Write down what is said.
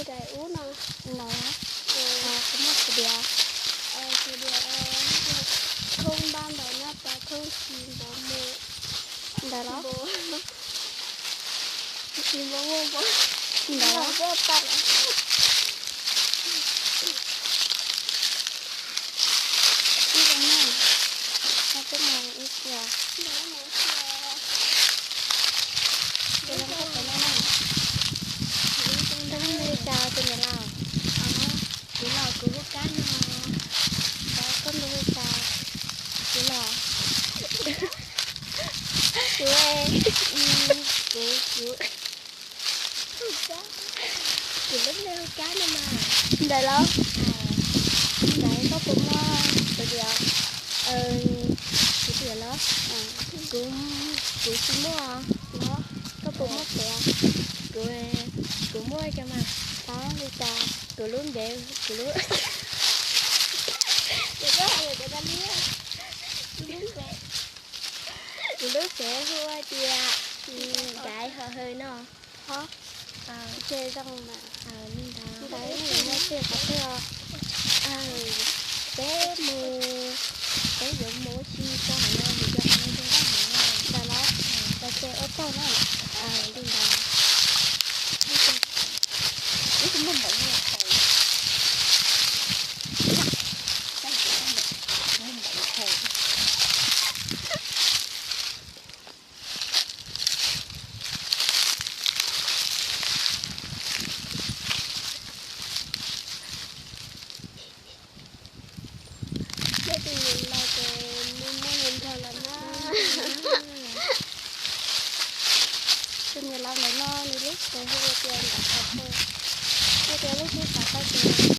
Daim ub no. Ntawd, kuv muaj khawv diav. Khawv diav, khoob npab ntawm no pas khoob tsis npaum mus. Ntawd los? Tsis npaum mus npaum. Ntawd los? Ib zoo na, no twb mus ib xyoo. Tus zoo nkauj pem no na. Koj lub npe hu cas tus niam laus? Kuv los kuv hu Kab no. Koj lub npe hu cas? Kuv los, kuv, kuv, kuv, kuv lub npe hu Kab no mas. Ntawd los? Ntawd koj puas muaj khawv diav? Khawv diav los? Kuv, kuv tsis muaj. Koj puas muaj khawv diav? Kuv, kuv muaj cov mas. Li cas? Kuv lub npe, kuv lub, kuv lub npe hu tias Nkaiv Hos Hawm no. Ces zoo mas. Li ntawd, ntawd yuav muaj tej qhov twg os? Peb mus, peb yuav mus ua si rau hauv no vim tias hauv no zoo nkauj heev na. Ntawd los, ntawd ces ua tsaug na. Li ntawd. Ib tug muaj npaum no, muaj npaum no. Tus niam laus ces nws muaj nws nrog lawm na. Tus niam laus ntawm no nws lub npe hu tias Nkauj Hos